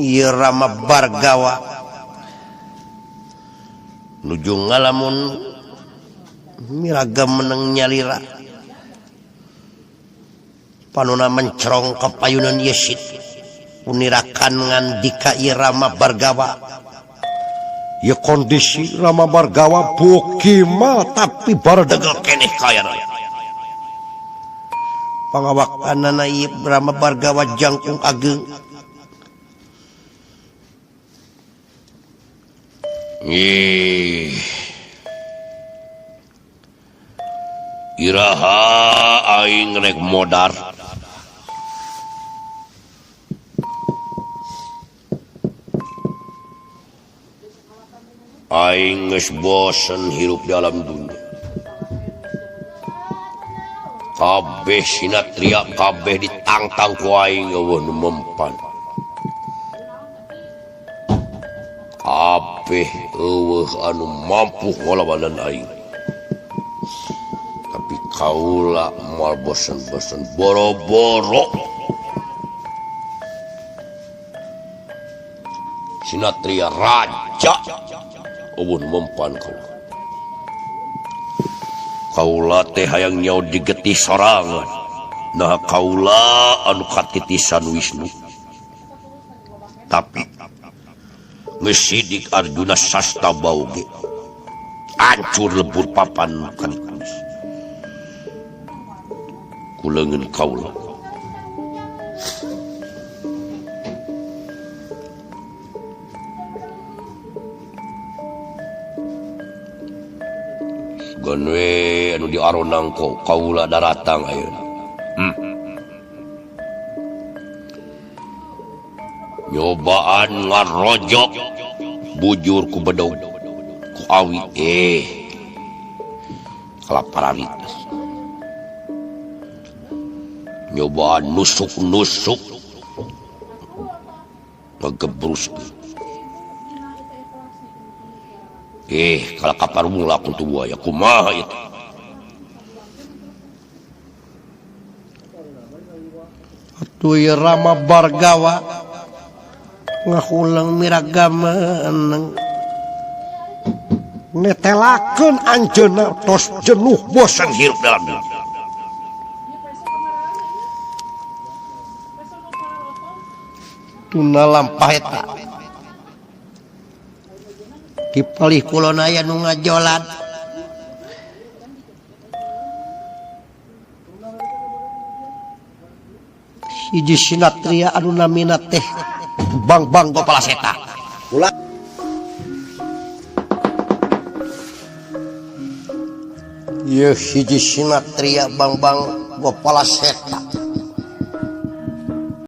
Ieu Rama Bargawa nuju ngalamun miraga meneng nyalira panona mencrong ka payunan Yesid punirakan ngandika ieu Rama Bargawa. Ieu kondisi Rama Bargawa bukima tapi baredegel keneh kaya raya. Pangawakanana ieu Rama Bargawa jangkung ageng. Ih. Iraha aing rek modar. Aing geus bosen hirup di alam dunia. Kabeh sinatria kabeh ditangtang ku aing eueuh nu mempan. Kabeh eueuh anu mampu ngalawanan aing. Tapi kaula moal bosen-bosen boro-boro. Sinatria raja eueuh mempan kaula. Kaula teh hayang nyaho digetih sorangan. Nah kaula anu katitisan Wisnu. Tapi geus sidik Arjuna sasta bauge. Hancur lebur papan kanikulis. Ku leungeun kaula. Sugan we anu diaronang ku kaula daratang ayeuna. Nyobaan ngarojok bujur ku bedog ku awi kalapararitas. Nyobaan nusuk-nusuk ngegebrus. Kalau kapar mula ku tubuh aya kumaha itu. Atuh ieu Rama Bargawa ngahulang miragama eneng netelakeun anjeunna tos jenuh bosen hirup dalam dunia. Tuna lampah eta di palih kulon aya nu ngajolan. Hiji sinatria anu namina teh Bang-bang Gopala Seta. Ulah. Ieu hiji sinatria Bang-bang Gopala Seta.